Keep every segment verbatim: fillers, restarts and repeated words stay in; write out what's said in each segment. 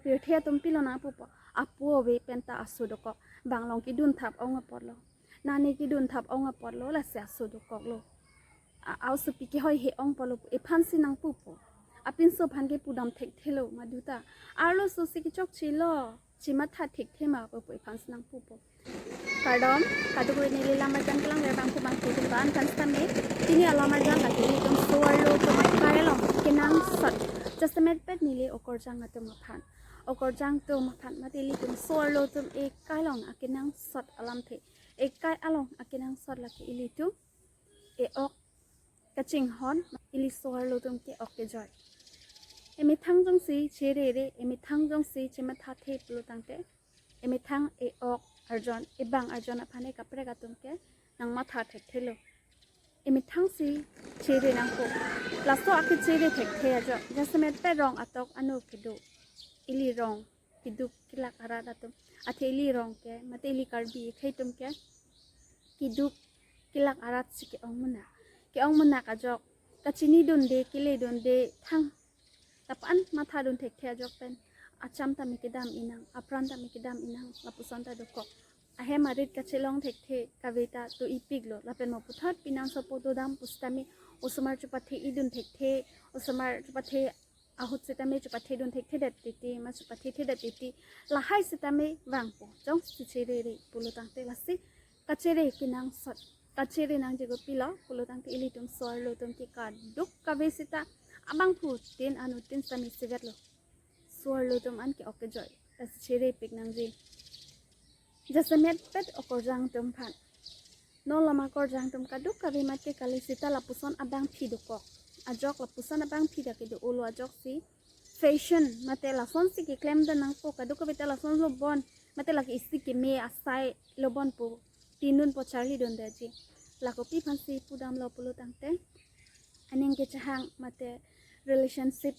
Pirthe atum pilo nangpupo. Apo ave penta aso dokok. Bang along kedun thap ong apotlo. Nane kedun thap ong apotlo, lasi aso dokoklo. A-, aosopi kehoi he ong apotlo pu ephansi nangpupo. Apinso aphan ke pudam thekthelo maduta. Arloso si kechokchelo. Chematha thekthe ma pu ephansi nangpupo. Kardom, kadokave neli lam arjan kelang ler bangphu bangphi atum aphan sitame. Pini alam arjan lake ilitum so-arlo atum ekai along kenangsot. Jasemet pet neli okorjang atum aphan. Okorjang atum aphan mate ilitum so-arlo atum ekai along akenangsot alamthe. Ekai along akenangsot lake ilitum e-ok kachinghon ili so-arlo atum ke ok kejoi. Emethang jongsi cherere, emethang jongsi chemathathe pulo tangte, emethang e-ok arjon, ebang arjon aphan ekaprek atum ke nangmatha thekthelo. Emethang si chere nangpo. Laso akechere thekthe ajo. Jasemet pet rong atok ano kedo. Ili rong keduk kelak arat atum. Athe ili rong ke, mate ili Karbi akhei atum ke keduk kelak arat si ke-ong mena. Ke-ong mena kajok. Kachinidunde, keledunde, thang. Lapu-an mathadun thekthe ajok pen. Acham tame kedam inang, apran tame kedam inang, lapuson ta dokok. Ahem arit kachelong thekthe, kave ta to-ipiklo. Lapen mo puthot pinan sopo dodam pusitame, osomar chepathe-idun thekthe, osomar chepathe ahut sitame chepathedun thekthedet titi, ma chepathethedet titi. Lahai sitame vangpo. Jongsi cherere pulo tangte lasi kachere kenangsot. Kachere nangji kopilo pulo tangte ilitum so-arlo atum ke kadokave sita abangphutin anutin sitame isivetlo. So-arlo atum an ke ok kejoi. Lasi cherepik nangji. Jasemet pet okorjang atum aphan. Non lama okorjang atum kadokave mate kali sita lapuson abangphi dokok. Ajok lapuson abangphi ta kedo-olo ajoksi fashion mate lasonsi keklemdun nangpo, kadokave ta lasonlo bon. Mate lake isi keme asai lo bon pu tinun po charlidunde ji. Lake pi aphansi pudamlo pulo tangte, aning kechehang mate relationship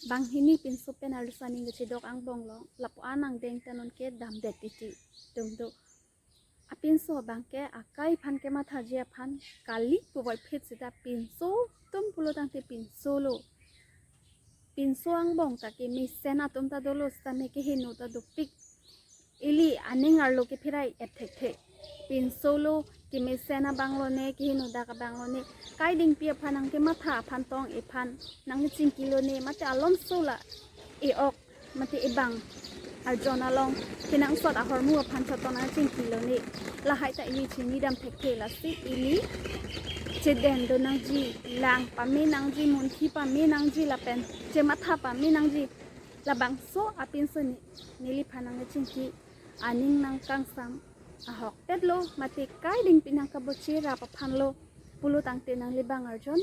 banghini pinso pen arloso aning kechedok angbong along lapu-an angdeng ta non kedamdet titi atum do. Apinso abang ke akai aphan kemathaji aphan kali puvoiphit sita pinso atum pulo tangte pinsolo. Pinso angbong ta kemesen atum ta dolo sitame keheno ta dopik. Ili aning arlo kephirai-et thekthe. Pinsolo kemesen abanglone, keheno dak abanglone. Kaidingpi aphan nangkematha aphan tong ephan nangchingkilone, mate alomso la e-ok mate ebang arjon along kenangsot ahormu aphan chot nangchingkilone. Lahai ta ili chinidam thekthe, lasi ili chedendun nangji, lang pame nangji, munthi pame nangji, lapen chematha pame nangji. Labangso apinso ne, neliphan nangchingki aning nangkangsam ahoktetlo, mate kaidingpi nangkabocherap aphanlo pulo tangte nanglibang arjon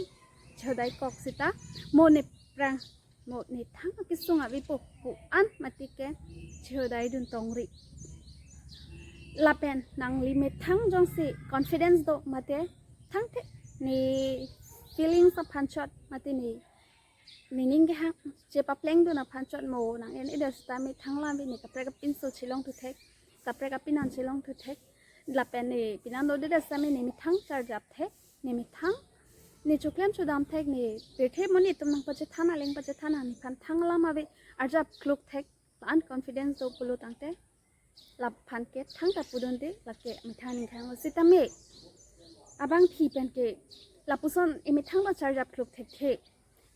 chehodaikok sita, mo ne prang, mo ne thang akesung avepo pu-an mate ke chehodaidun tongri. Lapen nangli methang jongsi confidence do mate thangthe ne feelings aphan chot mate ne nening kehang chepaplengdun aphan chot mo nang-en-edet sitame thang alam ave, ne kaprek apinso chelongthu thek, kaprek apinan chelongthu thek. Lapen ne pinan dodedet sitame ne methang charjap thek, ne methang ne choklem chodam thek, ne pirthe monit atum nangpachethan, aling pachethan, nephan thang alam ave, arjap kluk thek, la-an confidence do pulo tangte laphan ke thangta pudunde, lake methang ningkhang sitame abangphi pen ke lapuson emethang ta charjap kluk thekthe,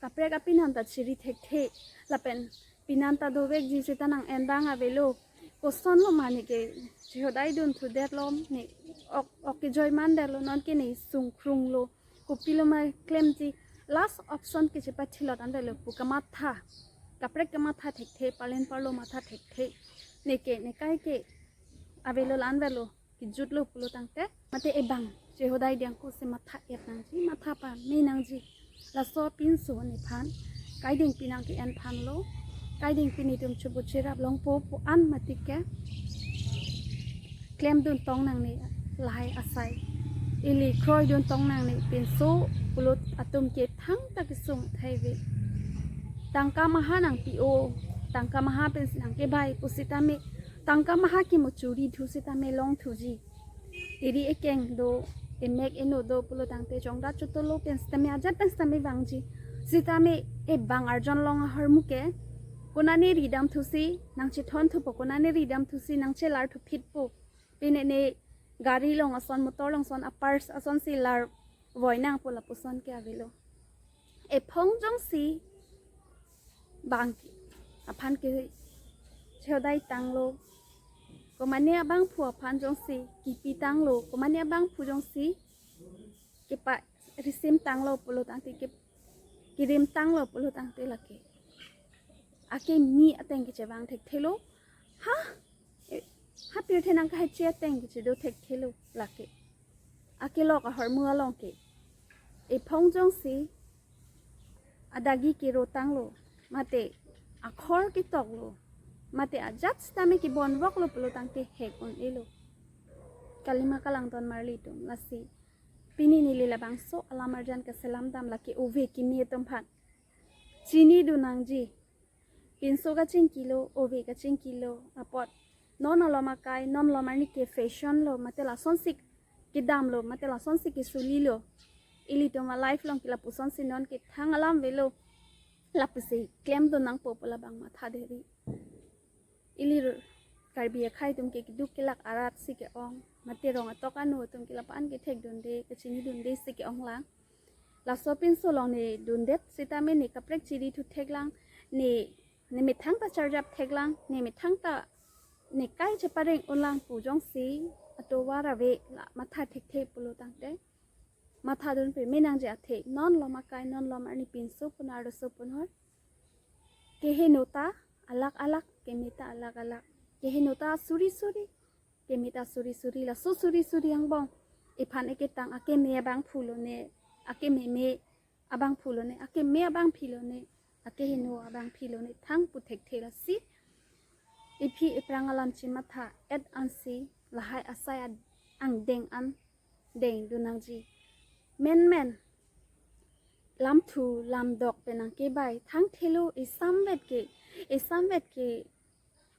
kaprek apinan ta chiri thekthe, lapen pinan ta dovekji sita nang-en abang avelo. Kosonlo ma ne ke chehodaidun thudet lo, ne ok, ok kejoi mandetlo, non ke ne sungkrunglo. Kopilo ma klemji, last option ke chepathilot an avelo pu kamatha. Kaprek kamatha thekthe, palen parlo matha thekthe. Ne ke, ne kai ke avelo la-an avelo, kejutlo pulo tangte, mate ebang chehodaidi angko si matha-et nangji, matha pame nangji. Laso apinso nephan kaidingpi nangke-en aphanlo, kaidingpi netum chobocherap longpo pu-an mate ke klemdun tong nangne lahai asai. Ili kroidun tong nangne, pinso pulo atum ke thangta kesung thai ave. Tangka maha nangpi-o, tangka maha pensi nangkebai pusitame, tangka maha ke mo churi thu sitame longthuji. Eri ekeng do, emek eno do pulo tangte chongdat chotolo pen sitame ajat pen sitame vangji. Sitame ebang arjon along ahormu ke Konane ridam thusi nangchethon thupo, konane ridam thusi nangchelar thuphitpo. Pine ne gari along ason, motor along ason, a purse asonsi lar voi nangpo lapuson ke avelo. Ephong jongsi bang aphan ke chehodai tanglo, komane abangphu aphan jongsi kipi tanglo, komane abangphu jongsi kepa risim tanglo pulo tangte, ke kirim tanglo pulo tangte lake akimi ateng kechevang thekthelo. Ha? E, ha pirthe nangkaheche ateng kechedo thekthelo lake. Akelok ahormu along ke. Ephong jongsi adagi kero tanglo, mate akhor ketoklo, mate ajat sitame kebonvoklo pulo tangte hek un-elo. Kalima kalangdon marli atum, lasi pini neli labangso alam arjan keselam dam lake ove kimi atum aphan chinidun nangji. Pinso kachingkilo, ove kachingkilo apot non alom akai, non alom arni ke fashion lo, mate lasonsi kedamlo, mate lasonsi kesulilo. Ilitum a-life along ke lapusonsi non ke thang alam avelo. Lapusi klemdun nangpo pu labang matha deri. Ili Karbi akhai atum ke keduk kelak arat si ke-ong, mate rong atok anu atum ke lapu-an kethekdunde, kachinidunde si ke-ong lang. Laso pinso along ne dundet sitame ne kaprek chiri thu theklang, ne, ne methang ta charjap theklang, ne methang ta ne kai chepareng unlang pu jongsi atovar ave la matha thekthe pulo tangte, mathadun pe menangji athe. Non alom akai, non alom arni, pinso pun arloso pun hor, keheno ta alak alak, keme ta alak alak. Keheno ta suri suri, keme ta suri suri. Laso suri suri angbong iphan eketang akeme abangphu lone, akememe abangphu lone, akeme abangphi lone, akeheno abangphi lone thang pu thekthe. Lasi iphi iphrang alam chimatha et ansi lahai asai ad-, angdeng an dengdun nangji. Menmen lamthu lamdok penang kebai thangthelo, isamvet ke, isamvet ke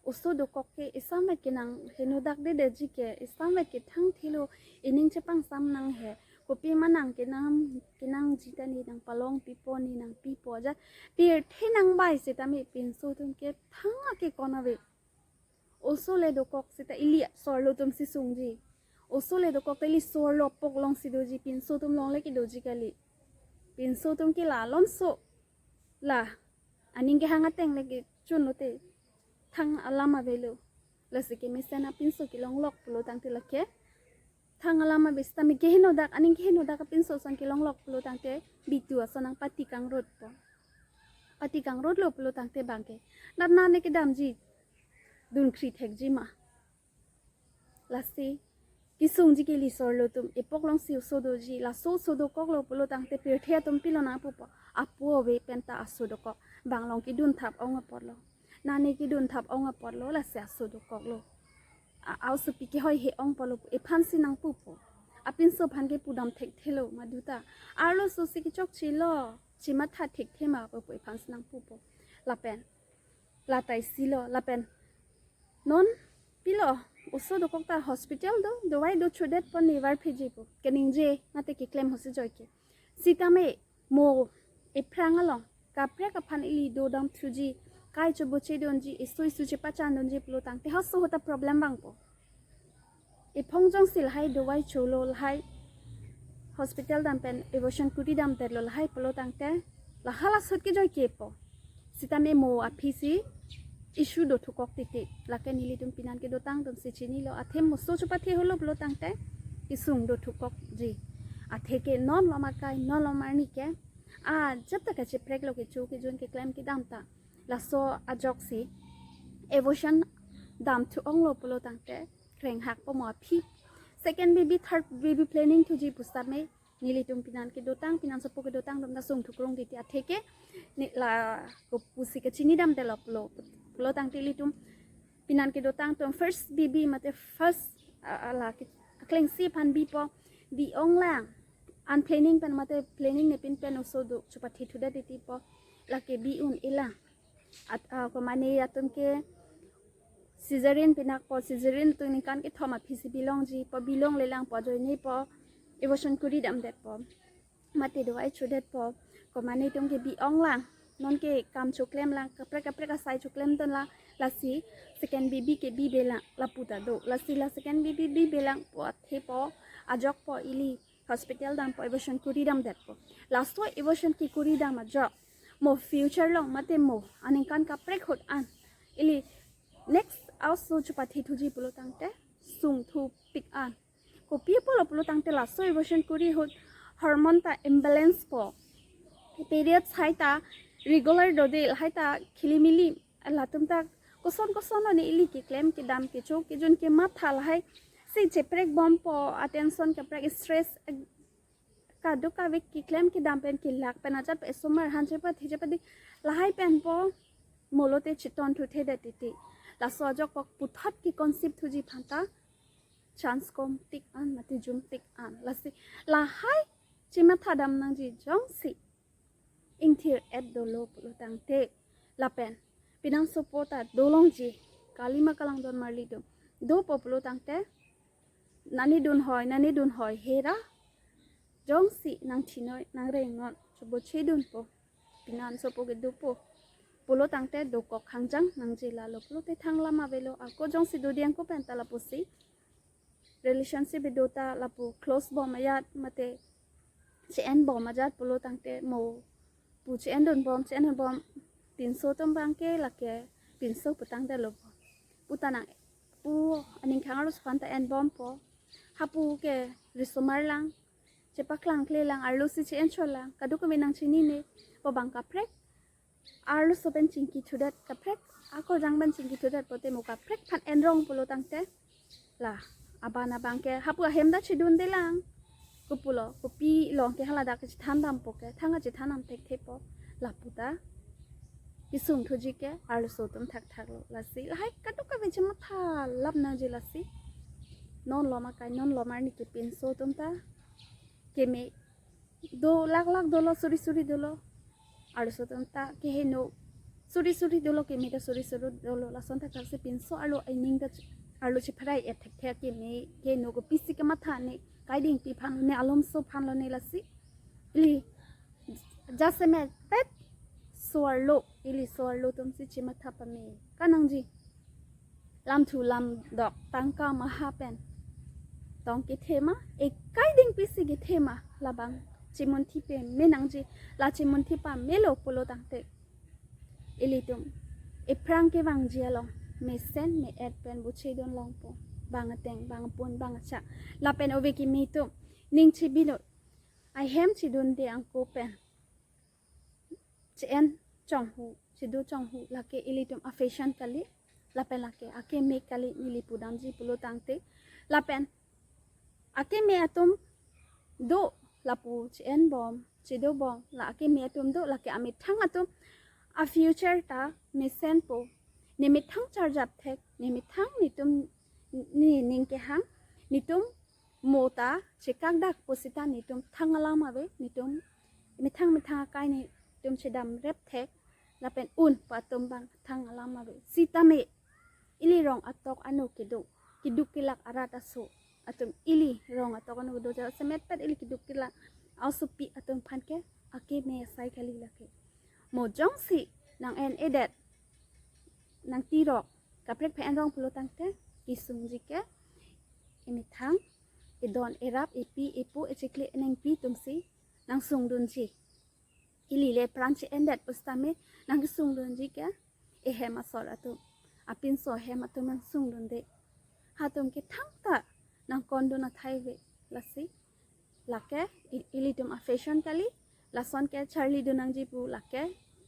oso dokok ke, isamvet ke nanghenodak dedetji ke, isamvet ke thangthelo, ining chepangsam nanghe. Kopi ma nang kenang, kenangji ta ne nangpalong pipo, ne nangpipo ajat. Pirthe nangbai sitame pinso atum ke thang akekon ave. Oso le dokok sita ili sorlo atum si sungji. Oso le dokok ta ili sorlo apok alongsi doji, pinso atum along le kedoji kali. Pinso atum ke la alonso la aning kehang ateng le kechun lote thang alam avelo. Lasi kemesen apinso kelonglok pulo tangte lake thang alam ave sitame kehenodak, aning kehenodak apinso ason kelonglok pulo tangte bitu ason nangpati kangrotpo. Pati kangrotlo pulo tangte bangke, nat nane kedamji dunkhri thekji ma? Lasi kesungji ke ili sorlo atum, epok alongsi oso doji, laso oso dokoklo pulo tangte pirthe atum pilo nangpupo, apo ave penta aso dokok. Bang along kedun thap ong apotlo, nane kedun thap ong apotlo, lasi aso dokoklo. A, a-osopi kehoi he ong apotlo pu iphansi nangpupo. Apinso aphan ke pudam thekthelo, maduta arloso si kechokchelo, chimatha thekthe ma pu iphansi nangpupo. Lapen latai silo, lapen non pilo, oso dokok ta hospital do, dawai do chodetpo, ne varphiji pu keningje mate keklem hosi joike. Sitame mo iphrang along kaprek aphan ili dodam thuji, kai choboche dunji, isu isu chepachan dunji pulo tangte halaso ahut ta problem vangpo. Ephong jongsi lahai dawai cholo, lahai hospital dam pen abortion kuri damdetlo lahai pulo tangte, la halaso ahut ke joikepo. Sitame mo aphi si issue dothukok titi. Lake nelitum pinan kedotang atum si chinilo, athe mo oso chopathe holo pulo tangte kesung dothukokji. Athe ke non alom akai, non alom arni ke ajat ta kachepreklo, kecho kejun keklem kedam ta. Laso ajoksi abortion dam thu onglo pulo tangte krenghakpo mo aphi. Second baby, third baby planning thuji pusitame nelitum pinan kedotang, pinan sopo kedotang atum ta sung thukrong titi, athe ke ne la kopusi kachini damdetlo pulo, pulo tangte ilitum pinan kedotang atum first baby mate first, ah, ah, la ke, aklengsi aphan bipo, bi onglang. An planning pen mate planning ne pin pen oso do chopathe thudet titipo, lake bi un-elang. At, ah, komane atum ke cesarean pinakpo, cesarean atum ningkan kethom aphi si bilongjipo, bilonglelangpo, ajoinepo abortion kuri damdetpo, mate dawai chodetpo. Komane atum ke bi onglang, non ke kam choklem lang, kaprek kaprek asai choklem ton lang, lasi second baby ke bibe lang, lapu ta do. Lasi la second baby bibe lang pu athe po, ajok po ili hospital dampo, abortion kuri damdet po. Laso abortion kekuri dam ajok mo future along mate mo aningkan kaprek ahut an ili next also chepathe thuji pulo tangte sungthu pik an. Kopi apotlo pulo tangte laso abortion kuri ahut hormone ta imbalance po, period sai ta regular dode, lahai ta khilimili, latum ta koson koson lo ne ili keklem kedam kecho kejun kematha lahai si cheprek bompo, attention kaprek, stress, eh, kadokave keklem kedam pen kelak pen ajat pe esomar han chepathe chepathe lahai pen po, mo lote cheton thuthedet titi. Laso ajok po puthot ke conceive thuji aphan ta chance kom tik an mate jum tik an. Lasi lahai chematha dam nangji jongsi ingthir et dolo pulo tangte, lapen pinangsopo ta dolongji, kalima kalang don marli dum dopo pulo tangte, nani dun hoi, nani dun hoi hera, jongsi nangthinoi nangreng non chobo chedunpo, pinangsopo ke dopo pulo tangte dokok hangjang nangji, lalo pulote thang alam avelo. Ako jongsi dodiang ko pen ta lapusi relationship do ta lapu close bom ajat mate che-en bom ajat pulo tangte mo pu che-en dun bom, che-en dun bom pinso atum abang ke lake pinso pu tangte lo bom. Pu ta nang pu aning khang arloso aphan ta en bompo. Hapu ke risomar lang, chepaklang kle lang, arlosi che-en chot lang, kadokave nangchinine, po bang kaprek arloso pen chingki thudet, kaprek akorjang pen chingki thudet pote mo kaprek aphan enrong pulo tangte, la aban abang ke hapu ahem ta chedunde lang. Kopulo, kopi along ke haladak ke chethan dampo ke, thang kachethan dam thekthe po, lapu ta kesung thuji ke arloso atum thakthak lo. Lasi lahai kadokave chematha lap nangji lasi. Non lom akai, non lom arni ke pinso atum ta keme do, lak lak dolo, suri suri dolo. Arloso atum ta keheno suri suri dolo, keme ta suri suri dolo. Lason ta kaprek si pinso arlo aning ta ch-, arlo chepharai et thekthe, keme keheno kopisi kematha ne, kaidingpi aphan ne, alomso aphan lo ne lasi. Ili jasemet pet so-arlo, ili so-arlo atum si chematha pame kanangji. Lamthu lamdok tangka maha pen tong kethe ma, ekai dingpi si kethe ma, labang chemunthi pame nangji. La chemunthi pamelo pulo tangte ilitum ephrang kevangji along mesen me-et pen buchedun longpo, bang ateng, bang apun, bang acha. Lapen ove kimi atum ning chibilo, ahem chedunde angko pen che-en chonghu, chedu chonghu, lake ilitum a-fashion kali, lapen lake akeme kali neli pudamji pulo tangte. Lapen akeme atum do, lapu che-en bom, chedu bom, la akeme atum do, lake amethang atum a-future ta mesenpo. Ne methang charjap thek, ne methang netum, ne ning kehang, netum mo ta chekakdak pusita netum thang alam ave, netum methang methang akai netum chedam rep thek, lapen un pu atum abang thang alam ave. Sitame ili rong atok ano kedo, keduk kelak arat aso atum, ili rong atok ano kedo, jasemet pet ili keduk kelak asopi atum aphan ke akeme asai kali lake. Mo jongsi nang-en-edet, nangtirok, kaprek aphan enrong pulo tangte kesungji ke emethang, edon erap, epi epo, echekle enengpi atum si nangsungdunji. Ili le pran che-endet pusitame nangkesungdunji ke ehem asor atum, apinso ahem atum nangsungdunde. Hatum ke thangta nangkondun athai ave. Lasi lake i-, ilitum a-fashion kali, lason ke charlidun nangji pu lake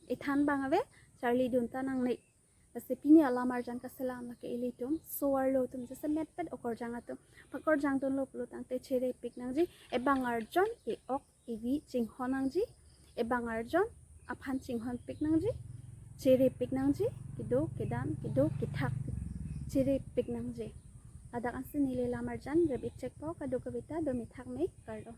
ethan abang ave, charlidun ta nangne. Lasi pini alam arjan kaselam lake ilitum so-arlo atum jasemet pet okorjang atum pakorjangdunlo pulo tangte cherepik nangji, ebang arjon e-ok evi chinghon nangji, ebang arjon aphan chinghonpik nangji, cherepik nangji, kedo kedam, kedo kethak cherepik nangji. Ladak ansi neli lam arjan rep-ik chekpo, kadokave ta do methak me, kardom.